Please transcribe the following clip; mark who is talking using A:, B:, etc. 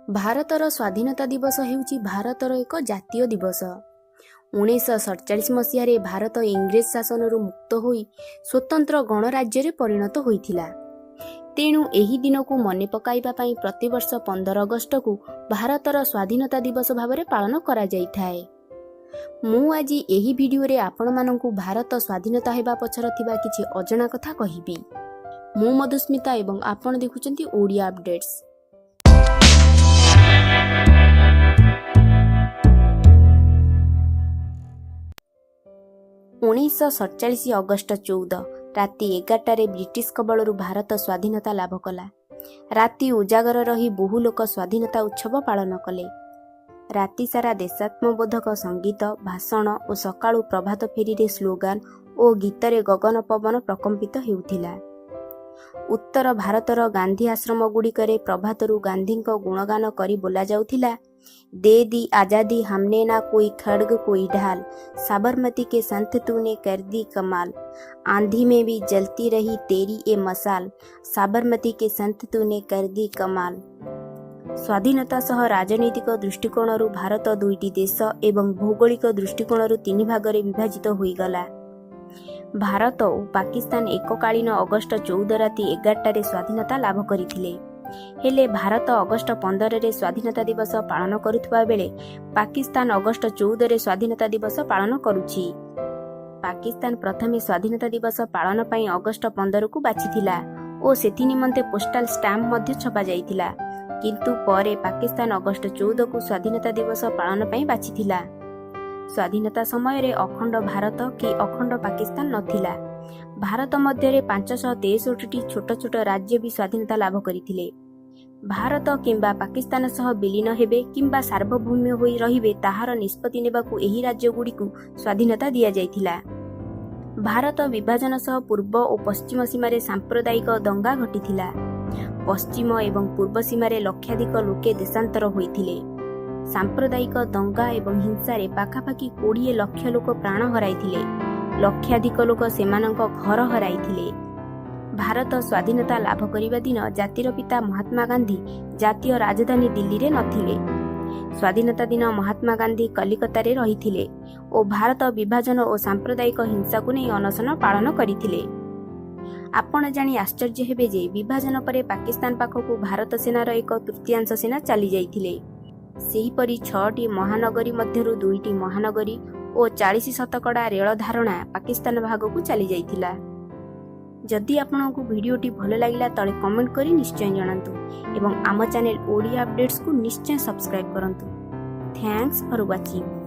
A: ଭାରତର ସ୍ୱାଧୀନତା ଦିବସ ହେଉଛି ଭାରତର ଏକ ଜାତୀୟ ଦିବସ। 1947 ମସିହାରେ ଭାରତ ଇଂରେଜ ଶାସନରୁ ମୁକ୍ତ ହୋଇ ସ୍ୱତନ୍ତ୍ର ଗଣରାଜ୍ୟରେ ପରିଣତ ହୋଇଥିଲା। ତେଣୁ ଏହି ଦିନକୁ ମନେ ପକାଇବା ପାଇଁ ପ୍ରତିବର୍ଷ 15 ଅଗଷ୍ଟକୁ ଭାରତର ସ୍ୱାଧୀନତା ଦିବସ ଭାବରେ ପାଳନ କରାଯାଇଥାଏ। ମୁଁ ଆଜି ଏହି ଭିଡ଼ିଓରେ ଆପଣମାନଙ୍କୁ ଭାରତ ସ୍ୱାଧୀନତା ହେବା ପଛର ଥିବା କିଛି ଅଜଣା କଥା କହିବି। ମୁଁ ମଧୁସ୍ମିତା ଏବଂ ଆପଣ ଦେଖୁଛନ୍ତି ଓଡ଼ିଆ ଅପଡେଟ୍ସ। 1947 ଅଗଷ୍ଟ 14 ରାତି 11ଟାରେ ବ୍ରିଟିଶ କବଳରୁ ଭାରତ ସ୍ୱାଧୀନତା ଲାଭ କଲା। ରାତି ଉଜାଗର ରହି ବହୁ ଲୋକ ସ୍ୱାଧୀନତା ଉତ୍ସବ ପାଳନ କଲେ। ରାତିସାରା ଦେଶାତ୍ମବୋଧକ ସଙ୍ଗୀତ, ଭାଷଣ ଓ ସକାଳୁ ପ୍ରଭାତ ଫେରିରେ ସ୍ଲୋଗାନ ଓ ଗୀତରେ ଗଗନ ପବନ ପ୍ରକମ୍ପିତ ହେଉଥିଲା। ଉତ୍ତର ଭାରତର ଗାନ୍ଧୀ ଆଶ୍ରମଗୁଡ଼ିକରେ ପ୍ରଭାତରୁ ଗାନ୍ଧୀଙ୍କ ଗୁଣଗାନ କରି ବୋଲାଯାଉଥିଲା, "दे दी आजादी हमने ना कोई खड्ग कोई ढाल, साबरमती के संत तूने कर दी कमाल, आंधी में भी जलती रही तेरी ये मसाल, साबरमती के संत तूने कर दी कमाल।" ସ୍ୱାଧୀନତା ସହ ରାଜନୈତିକ ଦୃଷ୍ଟିକୋଣରୁ ଭାରତ ଦୁଇଟି ଦେଶ ଏବଂ ଭୌଗୋଳିକ ଦୃଷ୍ଟିକୋଣରୁ ତିନି ଭାଗରେ ବିଭାଜିତ ହୋଇଗଲା। ଭାରତ ଓ ପାକିସ୍ତାନ ଏକକାଳୀନ ଅଗଷ୍ଟ 14 ରାତି 11ଟାରେ ସ୍ୱାଧୀନତା ଲାଭ କରିଥିଲେ। ହେଲେ ଭାରତ ଅଗଷ୍ଟ 15ରେ ସ୍ୱାଧୀନତା ଦିବସ ପାଳନ କରୁଥିବା ବେଳେ ପାକିସ୍ତାନ ଅଗଷ୍ଟ 14ରେ ସ୍ୱାଧୀନତା ଦିବସ ପାଳନ କରୁଛି। ପାକିସ୍ତାନ ପ୍ରଥମେ ସ୍ୱାଧୀନତା ଦିବସ ପାଳନ ପାଇଁ ଅଗଷ୍ଟ 15କୁ ବାଛିଥିଲା ଓ ସେଥି ନିମନ୍ତେ ପୋଷ୍ଟାଲ ଷ୍ଟାମ୍ପ ମଧ୍ୟ ଛପାଯାଇଥିଲା। କିନ୍ତୁ ପରେ ପାକିସ୍ତାନ ଅଗଷ୍ଟ 14କୁ ସ୍ୱାଧୀନତା ଦିବସ ପାଳନ ପାଇଁ ବାଛିଥିଲା। ସ୍ୱାଧୀନତା ସମୟରେ ଅଖଣ୍ଡ ଭାରତ କି ଅଖଣ୍ଡ ପାକିସ୍ତାନ ନଥିଲା। ଭାରତ ମଧ୍ୟରେ 563ଟି ଛୋଟ ଛୋଟ ରାଜ୍ୟ ବି ସ୍ୱାଧୀନତା ଲାଭ କରିଥିଲେ। ଭାରତ କିମ୍ବା ପାକିସ୍ତାନ ସହ ବିଲୀନ ହେବେ କିମ୍ବା ସାର୍ବଭୌମ ହୋଇ ରହିବେ, ତାହାର ନିଷ୍ପତ୍ତି ନେବାକୁ ଏହି ରାଜ୍ୟଗୁଡ଼ିକୁ ସ୍ୱାଧୀନତା ଦିଆଯାଇଥିଲା। ଭାରତ ବିଭାଜନ ସହ ପୂର୍ବ ଓ ପଶ୍ଚିମ ସୀମାରେ ସାମ୍ପ୍ରଦାୟିକ ଦଙ୍ଗା ଘଟିଥିଲା। ପଶ୍ଚିମ ଏବଂ ପୂର୍ବ ସୀମାରେ ଲକ୍ଷାଧିକ ଲୋକେ ଦେଶାନ୍ତର ହୋଇଥିଲେ। ସାମ୍ପ୍ରଦାୟିକ ଦଙ୍ଗା ଏବଂ ହିଂସାରେ ପାଖାପାଖି 20 ଲକ୍ଷ ଲୋକ ପ୍ରାଣ ହରାଇଥିଲେ। ଲକ୍ଷାଧିକ ଲୋକ ସେମାନଙ୍କ ଘର ହରାଇଥିଲେ। ଭାରତ ସ୍ୱାଧୀନତା ଲାଭ କରିବା ଦିନ ଜାତିର ପିତା ମହାତ୍ମା ଗାନ୍ଧୀ ଜାତୀୟ ରାଜଧାନୀ ଦିଲ୍ଲୀରେ ନଥିଲେ। ସ୍ୱାଧୀନତା ଦିନ ମହାତ୍ମା ଗାନ୍ଧୀ କଲିକତାରେ ରହିଥିଲେ ଓ ଭାରତ ବିଭାଜନ ଓ ସାମ୍ପ୍ରଦାୟିକ ହିଂସାକୁ ନେଇ ଅନଶନ ପାଳନ କରିଥିଲେ। ଆପଣ ଜାଣି ଆଶ୍ଚର୍ଯ୍ୟ ହେବେ ଯେ ବିଭାଜନ ପରେ ପାକିସ୍ତାନ ପାଖକୁ ଭାରତ ସେନାର ଏକ ତୃତୀୟାଂଶ ସେନା ଚାଲିଯାଇଥିଲେ। ସେହିପରି ଛଅଟି ମହାନଗରୀ ମଧ୍ୟରୁ ଦୁଇଟି ମହାନଗରୀ ଓ 40 ଶତକଡ଼ା ରେଳ ଧାରଣା ପାକିସ୍ତାନ ଭାଗକୁ ଚାଲିଯାଇଥିଲା। ଯଦି ଆପଣଙ୍କୁ ଭିଡ଼ିଓଟି ଭଲ ଲାଗିଲା, ତଳେ କମେଣ୍ଟ କରି ନିଶ୍ଚୟ ଜଣାନ୍ତୁ ଏବଂ ଆମ ଚ୍ୟାନେଲ ଓଡ଼ିଆ ଅପଡେଟ୍ସକୁ ନିଶ୍ଚୟ ସବସ୍କ୍ରାଇବ୍ କରନ୍ତୁ। Thanks for watching.